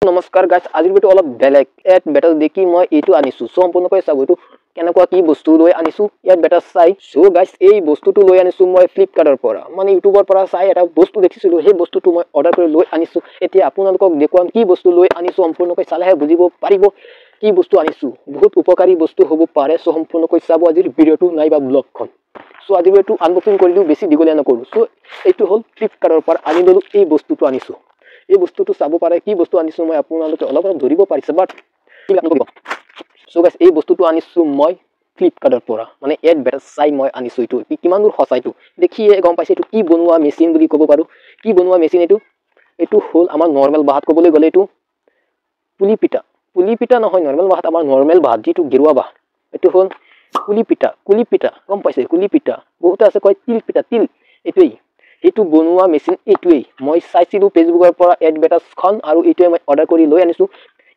নমস্কাৰ গাইছ, আজিৰ ভিডিঅ' অলপ বেলেগ। ইয়াত বেটাৰ দেখি মই এইটো আনিছোঁ। চ' সম্পূৰ্ণকৈ চাব এইটো কেনেকুৱা কি বস্তু লৈ আনিছোঁ। ইয়াত বেটাৰ চাই। চ' গাইছ, এই বস্তুটো লৈ আনিছোঁ মই ফ্লিপকাৰ্টৰ পৰা, মানে ইউটিউবৰ পৰা চাই এটা বস্তু দেখিছিলোঁ, সেই বস্তুটো মই অৰ্ডাৰ কৰি লৈ আনিছোঁ। এতিয়া আপোনালোকক দেখুৱাম কি বস্তু লৈ আনিছোঁ, সম্পূৰ্ণকৈ চালেহে বুজিব পাৰিব কি বস্তু আনিছোঁ। বহুত উপকাৰী বস্তু হ'ব পাৰে। চ' সম্পূৰ্ণকৈ চাব আজিৰ ভিডিঅ'টো নাইবা ব্লগখন। চ' আজিৰ ভিডিঅ'টো আনবক্সিং কৰি দিওঁ, বেছি দীঘলীয়া নকৰোঁ। চ' এইটো হ'ল ফ্লিপকাৰ্টৰ পৰা আনি ল'লোঁ, এই বস্তুটো আনিছোঁ। এই বস্তুটো চাব পাৰে কি বস্তু আনিছোঁ মই, আপোনালোকে অলপ অলপ ধৰিব পাৰিছে। বাট চ' গাইছ, এই বস্তুটো আনিছোঁ মই ফ্লিপকাৰ্টৰ পৰা, মানে এড বেটাৰ চাই মই আনিছোঁ। এইটো কিমান দূৰ সঁচা এইটো দেখিয়ে গম পাইছে। এইটো কি বনোৱা মেচিন বুলি ক'ব পাৰোঁ, কি বনোৱা মেচিন এইটো? এইটো হ'ল আমাৰ নৰ্মেল বাহাত ক'বলৈ গ'লে এইটো পুলি পিঠা, পুলি পিঠা নহয়, নৰ্মেল বাহাত, আমাৰ নৰ্মেল বাহাত যিটো গেৰুৱা বাঁহ, এইটো হ'ল কুলি পিঠা। কুলি পিঠা গম পাইছে? কুলি পিঠা বহুতে আছে কয় তিল পিঠা, তিল এইটোৱেই, এইটো বনোৱা মেচিন এইটোৱেই। মই চাইছিলোঁ ফেচবুকৰ পৰা এডভাৰটাইজখন আৰু এইটোৱে মই অৰ্ডাৰ কৰি লৈ আনিছোঁ।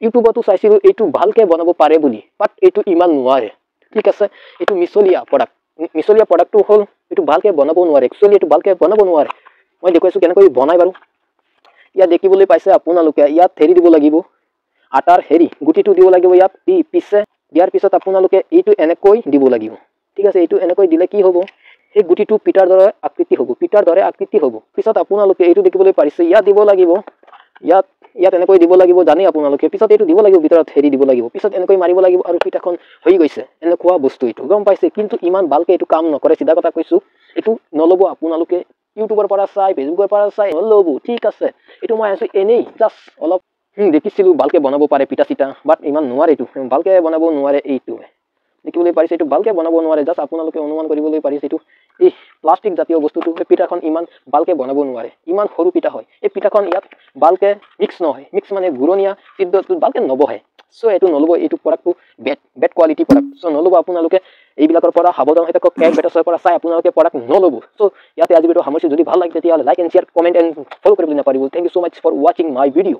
ইউটিউবতো চাইছিলোঁ এইটো ভালকৈ বনাব পাৰে বুলি, বাট এইটো ইমান নোৱাৰে। ঠিক আছে, এইটো মিছলীয়া প্ৰডাক্ট। মিছলীয়া প্ৰডাক্টটো হ'ল এইটো ভালকৈ বনাব নোৱাৰে। একচুৱেলি এইটো ভালকৈ বনাব নোৱাৰে। মই দেখুৱাইছোঁ কেনেকৈ বনাই বাৰু। ইয়াত দেখিবলৈ পাইছে আপোনালোকে, ইয়াত হেৰি দিব লাগিব, আটাৰ হেৰি গুটিটো দিব লাগিব ইয়াত। দি পিছে দিয়াৰ পিছত আপোনালোকে এইটো এনেকৈ দিব লাগিব। ঠিক আছে, এইটো এনেকৈ দিলে কি হ'ব, সেই গুটিটো পিঠাৰ দৰে আকৃতি হ'ব, পিঠাৰ দৰে আকৃতি হ'ব। পিছত আপোনালোকে এইটো দেখিবলৈ পাৰিছে, ইয়াত দিব লাগিব, ইয়াত এনেকৈ দিব লাগিব, জানেই আপোনালোকে। পিছত এইটো দিব লাগিব, ভিতৰত হেৰি দিব লাগিব, পিছত এনেকৈ মাৰিব লাগিব আৰু পিঠাখন হৈ গৈছে। এনেকুৱা বস্তু এইটো, গম পাইছে? কিন্তু ইমান ভালকৈ এইটো কাম নকৰে, চিধা কথা কৈছোঁ। এইটো নল'ব আপোনালোকে, ইউটিউবৰ পৰা চাই, ফেচবুকৰ পৰা চাই নল'ব। ঠিক আছে, এইটো মই আনিছোঁ এনেই জাষ্ট অলপ দেখিছিলোঁ ভালকৈ বনাব পাৰে পিঠা চিঠা, বাট ইমান নোৱাৰে, এইটো ভালকৈ বনাব নোৱাৰে। এইটো দেখিবলৈ পাৰিছে, এইটো ভালকৈ বনাব নোৱাৰে। জাষ্ট আপোনালোকে অনুমান কৰিবলৈ পাৰিছে, এইটো এই প্লাষ্টিক জাতীয় বস্তুটো, এই পিঠাখন ইমান ভালকৈ বনাব নোৱাৰে। ইমান সৰু পিঠা হয় এই পিঠাখন, ইয়াত ভালকৈ মিক্স নহয়, মিক্স মানে ঘূৰণীয়া চিদ্ৰটো ভালকৈ নবহে। চ' এইটো নল'ব, এইটো প্ৰডাক্টটো বেড কোৱালিটি প্ৰডাক্ট। চ' নল'ব আপোনালোকে, এইবিলাকৰ পৰা সাৱধান হৈ থাকক। এক বেটাছৰ পৰা চাই আপোনালোকে প্ৰডাক্ট নল'ব। চ' ইয়াতে আজি ভিডিঅ' সামৰিছোঁ। যদি ভাল লাগে তেতিয়াহ'লে like and share, comment and follow কৰিবলৈ নাপাৰিব। Thank you so much for watching my video.